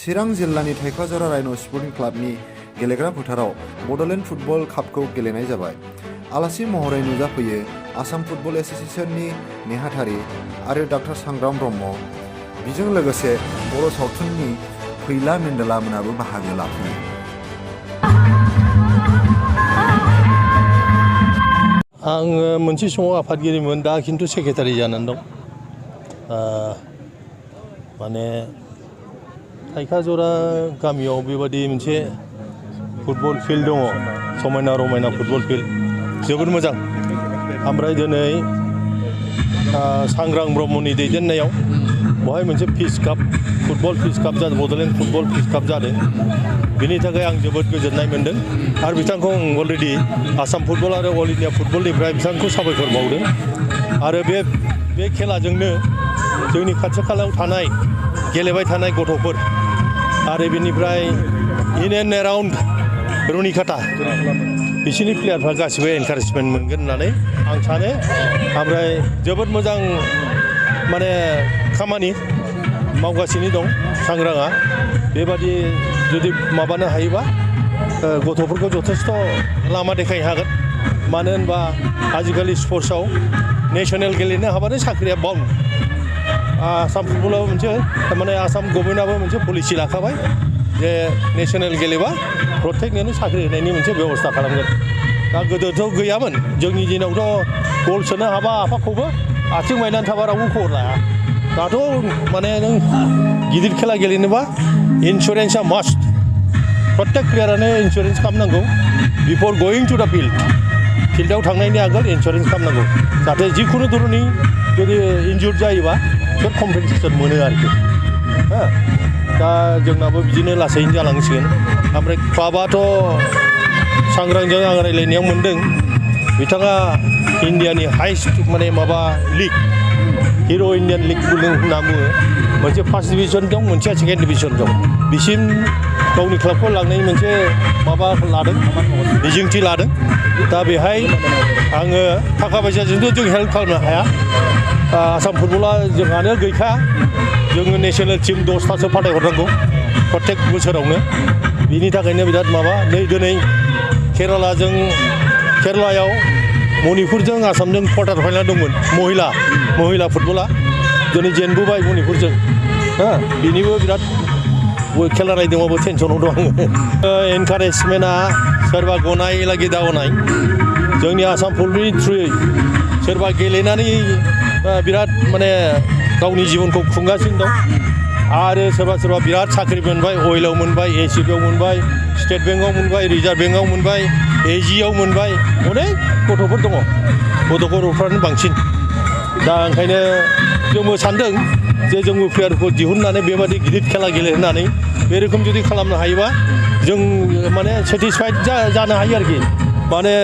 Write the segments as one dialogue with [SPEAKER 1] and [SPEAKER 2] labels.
[SPEAKER 1] चिरां जिल्लानि थाइखाजरा राइन' स्पर्टिं क्लाबनि गेलेग्रा फोथाराव बड'लेण्ड फुटबल कापखौ गेलेनाय जाबाय। आलासि महरै नुजाफैयो आसाम फुटबल एस'सिएशननि नेहाथारि आरो डक्टर सांग्राम ब्रह्म। बेजों लोगोसे बर' सावथुननि फैला मेन्देला मोनाबो बाहागो लाफैयो।
[SPEAKER 2] आङो मोनसे समाव आफादगिरिमोन, दा खिन्थु सेक्रेटारि जानानै दं। माने थाइखाजरा गामियाव बेबादि मोनसे फुटबल फिल्ड दङ, समायना रमायना फुटबल फिल्ड, जोबोद मोजां। ओमफ्राय दिनै सांग्रां ब्रह्मनि दैदेननायाव बहाय मोनसे पिस काप, फुटबल पिस काप जादों, बड'लेण्ड फुटबल पिस काप जादों। बिनि थाखाय आं जोबोद गोजोननाय मोन्दों आरो बिथांखौ आं अलरेडि आसाम फुटबल आरो अल इन्डिया फुटबलनिफ्राय बिथांखौ साबायखर बावदों। आरो बे खेलाजोंनो जोंनि खाथि खालायाव थानाय गेलेबाय थानाय गथ'फोर आरो बेनिफ्राय इन एन्ड एराउन्ड रुनिकाटा बिसोरनि प्लेयारफ्रा गासिबो एनकारेजमेन्ट मोनगोन होननानै आं सानो। ओमफ्राय जोबोद मोजां माने खामानि मावगासिनो दं सांग्राङा। बेबादि जुदि माबानो हायोबा गथ'फोरखौ जथेस्थ' लामा देखायनो हागोन। मानो होनबा आजिखालि स्पर्ट्सआव नेसनेल गेलेनो हाबानो साख्रिया बाउन्ड। आसाम फुटबलाव मोनसे माने आसाम गभर्नमेन्टआबो मोनसे पलिसि लाखाबाय जे नेसनेल गेलेबा प्रत्येकनोनो साख्रि होनायनि मोनसे बेबस्था खालामगोन। दा गोदोथ' गैयामोन, जोंनि दिनावथ' गल सोनो हाबा आफाखौबो आथिं बायनानै थाबा रावबो खबर लाया। दाथ' माने नों गिदिर खेला गेलेनोबा इन्सुरेन्सआ मास्ट। प्रत्येक प्लेयारानो इन्सुरेन्स खालामनांगौ बिफर गोयिं टु दा फिल्डआव थांनायनि आगोल इन्सुरेन्स खालामनांगौ, जाहाथे जिखुनु धरननि जुदि इन्जुर्ड जायोबा बिसोर कम्पेनसेसन मोनो आरोखि। दा जोंनाबो बिदिनो लासैनो जालांसिगोन। ओमफ्राय क्लाबाथ' सांग्रांजों आं रायज्लायनायाव मोन्दों, बिथाङा इण्डियानि हाइस्ट माने माबा लिग, हिर' इण्डियान लिग होनना बुङो। मोनसे फार्स्ट डिभिजन दं, मोनसेया सेकेन्ड डिभिजन दं। बिसिम गावनि क्लाबखौ लांनायनि मोनसे माबा लादों, मिजिंथि लादों। दा बेहाय आङो थाखा फैसाजोंथ' जों हेल्प खालामनो हाया। आसाम फुटबला जोंहानो गैखा, जोङो नेसनेल टिम 10थासो फाथायहरनांगौ प्रत्येक बोसोरावनो। बिनि थाखायनो बिराद माबा। नै दिनै केरेलायाव मणिपुरजों आसामजों क्वार्टार फाइनाल दंमोन, महिला फुटबला दिनै जेनबोबाय मणिपुरजों। बिनिबो बिराद खेला नायदोंबाबो टेनसनाव दं आङो। एनकारेजमेन्टआ सोरबा गनाय लागि दावनाय, जोंनि आसाम फुटबलनि थ्रुयै सोरबा गेलेनानै बिराद माने गावनि जिबनखौ खुंगासिनो दं। आरो सोरबा बिराद साख्रि मोनबाय, अइलआव मोनबाय, एसिबिआव मोनबाय, स्टेट बेंकआव मोनबाय, रिजार्भ बेंकआव मोनबाय, एजिआव मोनबाय। अनेक गथ'फोर दङ, गथ'फ्रानो बांसिन। दा ओंखायनो जोंबो सानदों जे जोंबो प्लेयारखौ दिहुननानै बेबादि गिदिर खेला गेलेहोनानै बे रोखोम जुदि खालामनो हायोबा जों माने सेटिसफाइड जानो हायो आरोखि। माने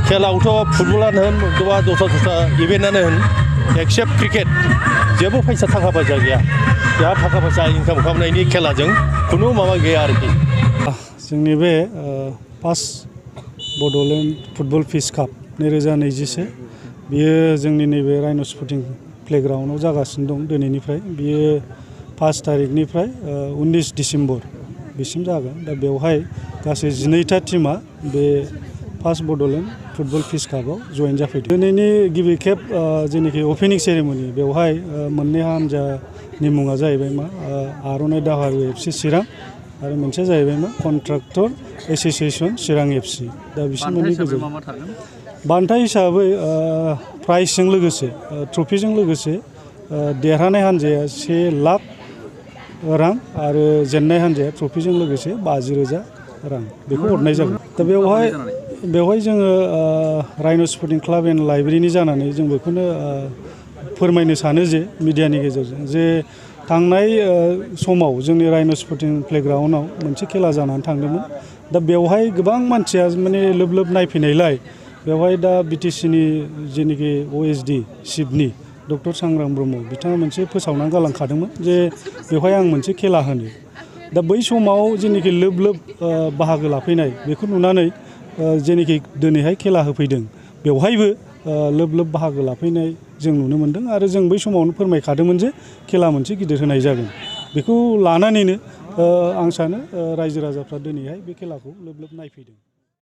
[SPEAKER 2] खेलायावथ' फुटबलानो होन बा दस्रा इभेन्टआनो होन, एक्सेप्ट क्रिकेट, जेबो थाखा फैसा गैया। बेहा थाखा फैसा इनकाम खालामनायनि खेलाजों खुनु माबा गैया आरोखि।
[SPEAKER 3] जोंनि बे फार्स्ट बड'लेण्ड फुटबल पिस काप 2021 बियो जोंनि नैबे राइन' स्पर्टिं प्लेग्राउन्डआव जागासिनो दं दिनैनिफ्राय। बियो 5 तारिखनिफ्राय 19 डिसेम्बर बिसिम जागोन। दा बेवहाय गासै 12था टिमा बे फार्स्ट बड'लेण्ड फुटबल पिस कापआव जइन जाफैदों। दिनैनि गिबि खेब जेनाखि अपेनिं सेरेमनि, बेवहाय मोननै हान्जानि मुङा जाहैबाय मा आर'नाइ दावहारु FC चिरां आरो मोनसेया जाहैबाय मा कन्ट्राक्टर एस'सिएशन चिरां FC। दा बिसोर मोननै गेजेराव बान्था हिसाबै प्राइजजों लोगोसे ट्रफिजों लोगोसे देरहानाय हान्जाया 1 लाख रां आरो जेननाय हान्जाया ट्रफिजों लोगोसे 50,000 रां बेखौ हरनाय जागोन। दा बेवहाय जोङो राइन' स्पर्टिं क्लाब एन्ड लाइब्रेरिनि जानानै जों बेखौनो फोरमायनो सानो जे मिडियानि गेजेरजों जे थांनाय समाव जोंनि राइन' स्पर्टिं प्लेग्राउन्डआव मोनसे खेला जानानै थांदोंमोन। दा बेवहाय गोबां मानसिया माने लोब नायफैनायलाय बेवहाय दा BTCनि जेनिखि OSD चिफनि डक्टर सांग्रां ब्रह्म बिथाङा मोनसे फोसावनानै गालांखादोंमोन जे बेवहाय आं मोनसे खेला होनो। दा बै समाव जेनिखि लोब बाहागो लाफैनाय बेखौ नुनानै जेनिखि दिनैहाय खेला होफैदों बेवहायबो लोब बाहागो लाफैनाय जों नुनो मोन्दों। आरो जों बै समावनो फोरमायखादोंमोन जे खेला मोनसे गिदिर होनाय जागोन। बेखौ लानानैनो आं सानो रायजो राजाफ्रा दिनैहाय बे खेलाखौ लोब लोब नायफैदों।